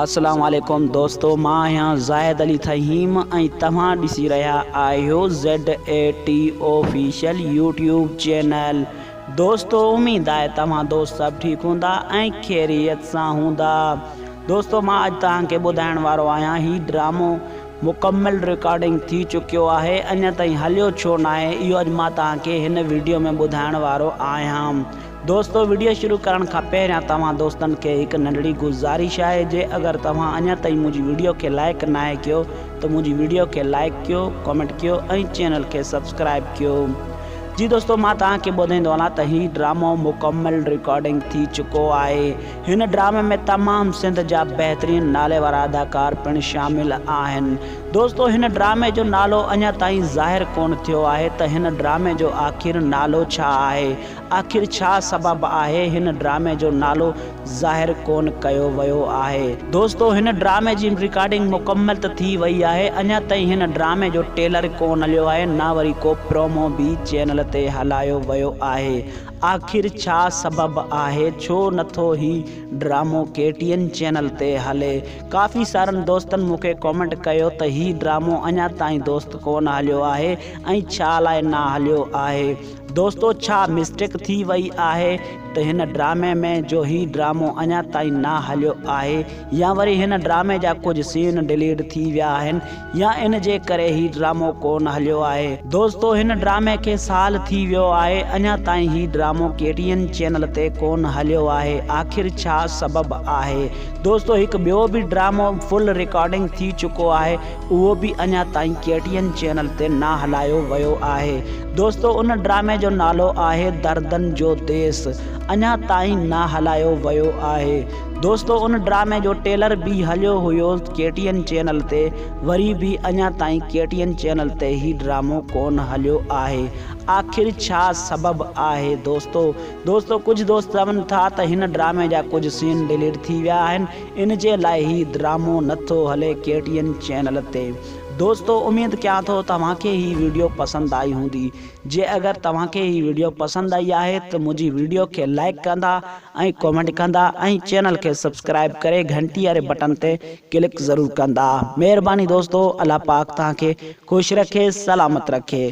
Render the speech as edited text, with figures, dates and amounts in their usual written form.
اسلام عليڪم دوستو مان آهيان زاهد علي ٿهيم ۽ توهان ڏسي رهيا آهيو Z A T official YouTube channel دوستو اميد آهي توهان دوست سڀ ٺيڪ هوندا ۽ خيريت سان هوندا دوستو مان اڄ توهان کي ٻڌائڻ وارو آهيان هي ڊرامو مڪمل رڪارڊنگ ٿي چڪيو آهي اڃا تائين هليو ڇو ناهي اهو اڄ مان توهان کي هن وڊيو ۾ ٻڌائڻ وارو آهيان. دوستو وڊيو شروع ڪرڻ کان پهريان توهان دوستن کي هڪ ننڍڙي گذارش آهي جي اگر توهان اڃا تائين منهنجي وڊيو کي لائيڪ ناهي ڪيو ته منهنجي وڊيو کي لائيڪ ڪيو ڪمينٽ ڪيو ۽ چينل کي سبسڪرائيب ڪيو جي دوستو مان توهان کي ٻڌائيندو هلان ته هي ڊرامو مڪمل رڪارڊنگ ٿي چڪو آهي هن ڊرامي ۾ تمام سنڌ جا بهترين نالي وارا اداڪار پڻ شامل آهن دوستو هن ڊرامي جو نالو اڃا تائين ظاهر ڪونه ٿيو آهي ته هن ڊرامي جو آخر نالو ڇا آهي آخر ڇا سبب آهي هن ڊرامي جو نالو ظاهر ڪون ڪيو ويو آهي. دوستو هن ڊرامي جي رڪارڊنگ مڪمل ته ٿي وئي آهي اڃا تائين هن ڊرامي جو ٽيلر ڪون هليو آهي نه وري ڪو پرومو به چينل تي هلايو ويو آهي آخر ڇا سبب آهي ڇو نٿو هي ڊرامو ڪي ٽي اين چينل تي هلي ڪافي سارن دوستن مون کي ڪامينٽ ڪيو ته هي ڊرامو اڃا تائين دوست ڪون هليو آهي ۽ ڇا لاء نه هليو آهي دوستو ڇا مسٽيڪ ٿي وئي آهي ته هن ڊرامي ۾ جو هي ڊرامو اڃا تائين نه هليو آهي يا وري هن ڊرامي جا ڪجهه سين ڊليٽ ٿي ويا آهن يا ان جي ڪري هي ڊرامو ڪون هليو آهي دوستو هن ڊرامي کي سال ٿي ويو آهي اڃا تائين هي ڊرامو ڪي ٽي اين چينل تي ڪون هليو آهي آخر ڇا سبب آهي دوستو هڪ ٻيو به ڊرامو فل رڪارڊنگ ٿي چڪو آهي اهو به اڃا تائين ڪي ٽي اين چينل تي نه هلايو ويو آهي دوستو ان ڊرامي جو نالو آهي دردن جو ديس اڃا تائين نه هلايو ويو آهي دوستو ان ڊرامي جو ٽيلر به هليو هيو ڪي ٽي اين چينل تي وري به اڃا تائين ڪي ٽي اين چينل تي هي ڊرامو ڪون هليو آهي آخر ڇا سبب آهي دوستو دوستو ڪجهه دوست چون ٿا ته هن ڊرامي جا ڪجهه سين ڊليٽ ٿي ويا آهن ان جي لاء هي ڊرامو نه ٿو هلي ڪي ٽي اين چينل تي. دوستو اميد ڪيان ٿو توهان کي هي وڊيو پسند آئي هوندي جي اگر توهان کي هي وڊيو پسند آئي آهي ته منهنجي وڊيو کي لائيڪ ڪندا ۽ ڪومينٽ ڪندا ۽ چينل کي سبسڪرائيب ڪري گهنٽي واري بٽن تي ڪلڪ ضرور ڪندا مهرباني دوستو الله پاڪ توهان کي خوش رکي سلامت رکي.